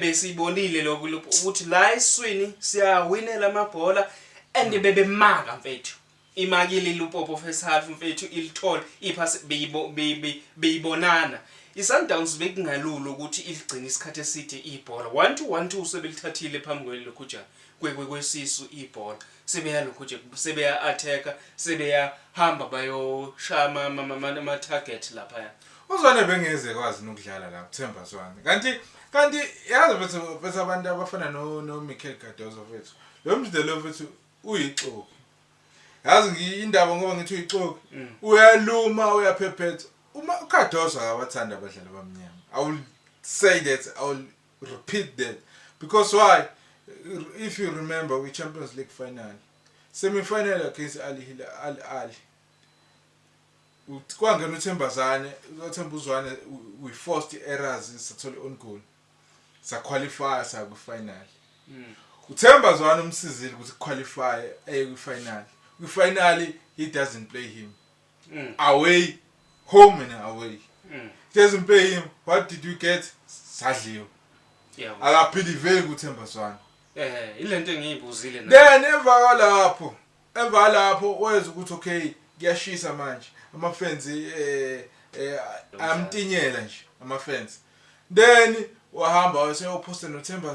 Besiyibonile lokhu ukuthi la eswini siyawinela amabhola and bebemaka, mfethu. Imakile iLupopo first half, mfethu, ilithole iphasi, beyibonana. I-Sundowns bekungalula ukuthi iligcine isikhathi eside ibhola. 1-2 1-2, sebelithathile phambi kwelokhujana kwesisu ibhola, sebeyalokhu nje, sebeya-attack-a, sebeyahamba bayoshaya ama-target laphaya. UZwane bengeze kwazi nokudlala la, uThemba Zwane. Kanti yazi bese abantu abafana no Michael Cardoso, mfethu, lo mjide lo, mfethu, uyixoki. Yazi indaba ngoba ngithi uyixoki, uyaluma, uyaphephetha. Uma uCardoso akabathanda abadlali abamnyama. I will say that, I will repeat that, because why? If you remember, we Champions League final, semi final against Al Hilal, Al Ahly, kwangena uThemba Zwane, uThemba uZwane, we forced errors, sathola own goal, saqualify, saya kwi-final. UThemba Zwane umsizile ukuthi qualify eye kwi-final. Kwi-final he doesn't play him. Away, home and away, he doesn't play him. What did we get? Sadliwe. Akabelieveki uThemba Zwane. Ilento engiyibuzile na. Then emva lapho weza ukuthi okay, kuyashisa manje, ama-fans ayamtinyela nje ama-fans. Then wahamba waseyophosta noThemba.